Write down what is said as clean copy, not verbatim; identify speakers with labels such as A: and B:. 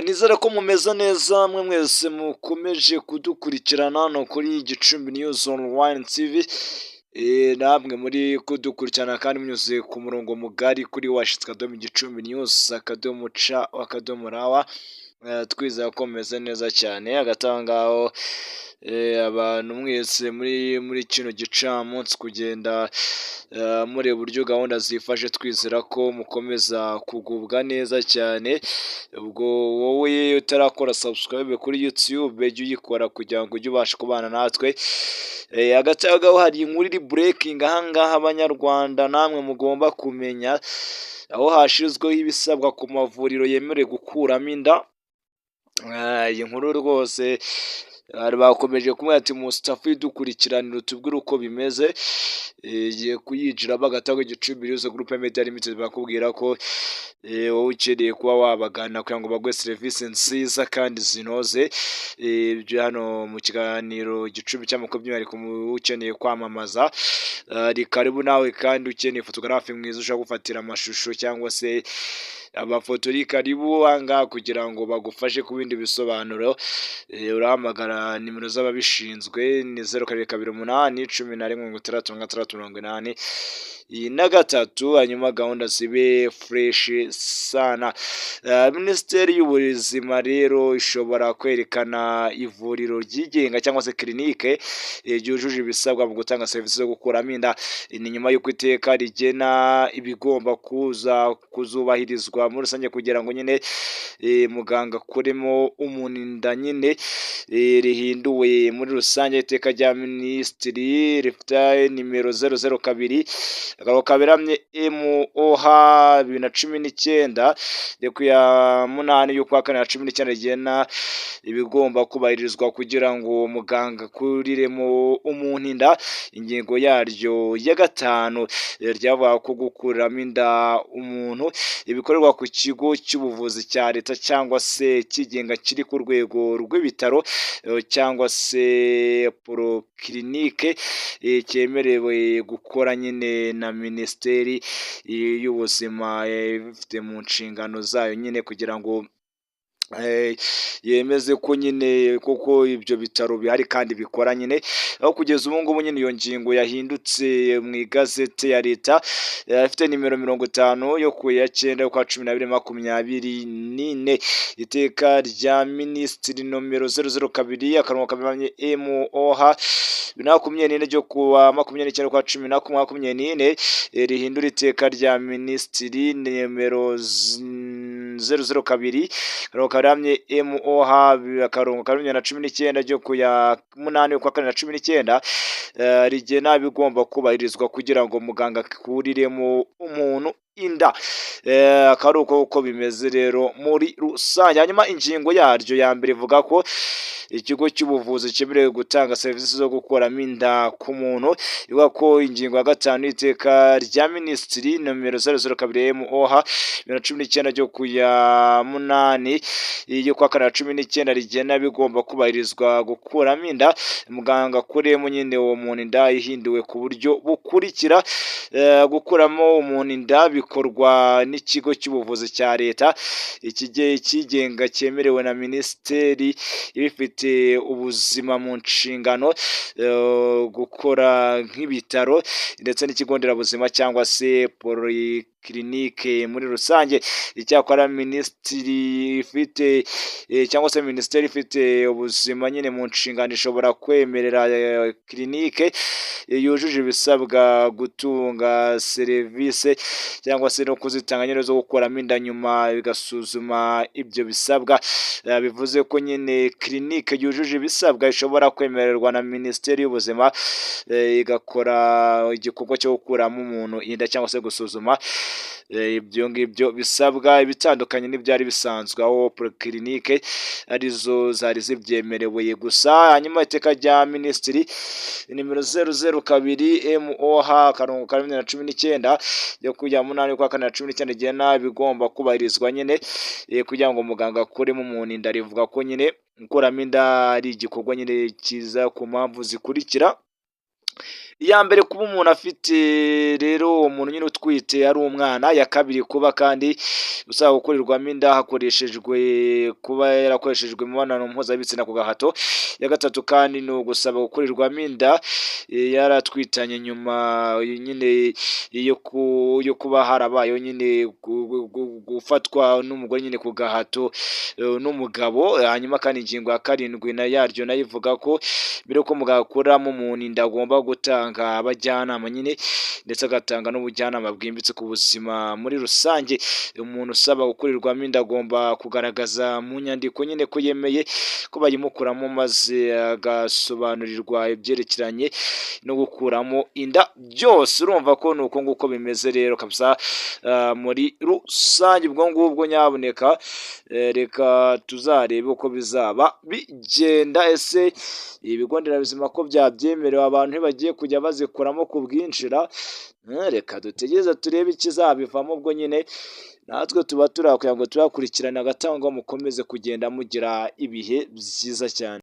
A: Nizere ko mumeze neza mwe mwese mukomeje kudukurikirana hano kuri Gicumbi News Online TV, namwe muri kudukurikirana kandi munyuze ku murongo mugari kuri www.gicumbinews.c.rw, twizera ko mumeze neza cyane. Hagati aho ngaho, abantu mwese muri kino gicamunsi kugenda mureba uburyo gahunda zifashe, twizera ko mukomeza kugubwa neza cyane. Ubwo wowe utarakora subscribe kuri YouTube, jya uyikora kugira ngo ujye ubasha kubana natwe. Hagati aho ngaho hari inkuru iri breaking aha ngaha, Abanyarwanda namwe mugomba kumenya, aho hashyizweho ibisabwa ku mavuriro yemerewe gukuramo inda. Iyi nkuru rwose bakomeje kumubwira ati: "Mustafa, idukurikiranire utubwire uko bimeze." Igiye kuyinjiramo. Hagati aho, Gicumbi News Group Media Limited bakubwira ko wowe ukeneye kuba wabagana kugira ngo baguhe serivisi nziza kandi zinoze. Ibyo hano mu kiganiro Gicumbi cy'amakuru, by'umwihariko ukeneye kwamamaza ni karibu nawe, kandi ukeneye photographe mwiza ushobora gufatira amashusho cyangwa se amafoto, ni karibu aha ngaha kugira ngo bagufashe ku bindi bisobanuro. Urahamagara nimero z'ababishinzwe ni 0728 11 66 83, hanyuma gahunda zibe fresh sana. Minisiteri y'Ubuzima rero ishobora kwerekana ivuriro ryigenga cyangwa se clinique ryujuje ibisabwa mu gutanga serivisi zo gukuramo inda. Ni nyuma y'uko iteka rigena ibigomba kuza kuzubahirizwa muri rusange kugira ngo nyine muganga akuremo umuntu inda nyine rihinduwe muri rusange. Iteka rya minisitiri rifite nimero 002/MOH 2019 ryo ku ya 8 y'ukwa kane na 19 rigena ibigomba kubahirizwa kugira ngo muganga akuriremo umuntu inda. Ingingo yaryo ya 5 ryavuga ko gukuramo inda umuntu ibikorerwa ku kigo cy'ubuvuzi cya leta cyangwa se cyigenga kiri ku rwego rw'ibitaro cyangwa se polyclinique cyemerewe gukora nyine na Minisiteri y'Ubuzima ibifite mu nshingano zayo nyine, kugira ngo yemeze ko nyine koko ibyo bitaro bihari kandi bikora nyine. Aho kugeza ubu ngubu nyine iyo ngingo yahindutse mu igazeti ya leta ifite nimero 50 yo ku ya 9 y'ukwa 12 24. Iteka rya minisitiri nomero 002/MOH 2024 ryo kuwa 29 ukwa 11 24 rihindura iteka rya minisitiri nimero 002/MOH/2019 ryo ku ya 8 ukwa kane na 19 rigena ibigomba kubahirizwa kugira ngo muganga akuriremo umuntu inda. Akaba ari uko uko bimeze rero muri rusange. Hanyuma ingingo yaryo ya mbere ivuga ko ikigo cy'ubuvuzi cyemerewe gutanga serivisi zo gukuramo inda ku muntu. Ivuga ko ingingo ya 5 y'iteka rya minisitiri nomero 002 MOH 2019 ryo ku ya 8 y'ukwa kane na 19 rigena bigomba kubahirizwa gukuramo inda, muganga akuremo nyine uwo muntu inda ihinduwe ku buryo bukurikira: gukuramo umuntu inda bikorwa n'ikigo cy'ubuvuzi cya leta, ikigenga cyemerewe na minisiteri ibifite ubuzima mu nshingano gukora nk'ibitaro ndetse n'ikigo nderabuzima cyangwa se polyclinique muri rusange. Icyakora minisitiri ifite cyangwa se minisiteri ifite ubuzima nyine mu nshingano ishobora kwemerera clinique yujuje ibisabwa gutunga serivisi cyangwa se no kuzitanga nyine zo gukuramo inda, nyuma bigasuzuma ibyo bisabwa. Bivuze ko nyine clinique yujuje ibisabwa ishobora kwemererwa na Minisiteri y'Ubuzima, igakora igikorwa cyo gukuramo umuntu inda cyangwa se gusuzuma ibyo ngibyo bisabwa, ibitandukanye n'ibyari bisanzwe aho polyclinique arizo zari zibyemerewe gusa. Hanyuma iteka rya minisitiri nimero 002 MOH/2019 ryo ku ya 8 y'ukwa kane na 19 rigena ibigomba kubahirizwa nyine kugira ngo muganga akuremo umuntu inda, rivuga ko nyine gukuramo inda ari igikorwa nyine cyiza ku mpamvu zikurikira: Iya mbere, kuba umuntu afite rero uwo muntu nyine utwite ari umwana. Iya kabiri, kuba kandi usaba gukurirwamo inda hakoreshejwe kuba yarakoreshejwe imibonano mpuzabitsina ku gahato. Iya gatatu kandi ni ugusaba gukurirwamo inda yaratwitanye nyuma nyine yo kuba harabayeho nyine gufatwa n'umugore nyine ku gahato n'umugabo. Hanyuma kandi ingingo ya karindwi na yaryo nayo ivuga ko mbere yuko umugabo akuramo umuntu inda, agomba gutanga abajyanama nyine, ndetse agatanga n'ubujyanama bwimbitse ku buzima muri rusange. Umuntu usaba gukurirwamo inda agomba kugaragaza mu nyandiko nyine ko yemeye ko bayimukuramo, maze agasobanurirwa ibyerekeranye no gukuramo inda byose. Urumva ko ni uko nguko bimeze rero kabisa muri rusange. Ubwo ngubwo nyabuneka reka tuzarebe uko bizaba bigenda. Ese ibigo nderabuzima ko byabyemerewe, abantu ntibagiye kujya bazikuramo ku bwinshira? Reka dutegereze turebe ikizabivamo. Ubwo nyine natwe tuba turi aho kugira ngo tubakurikirane agatangwa, mukomeze kugenda mugira ibihe byiza cyane.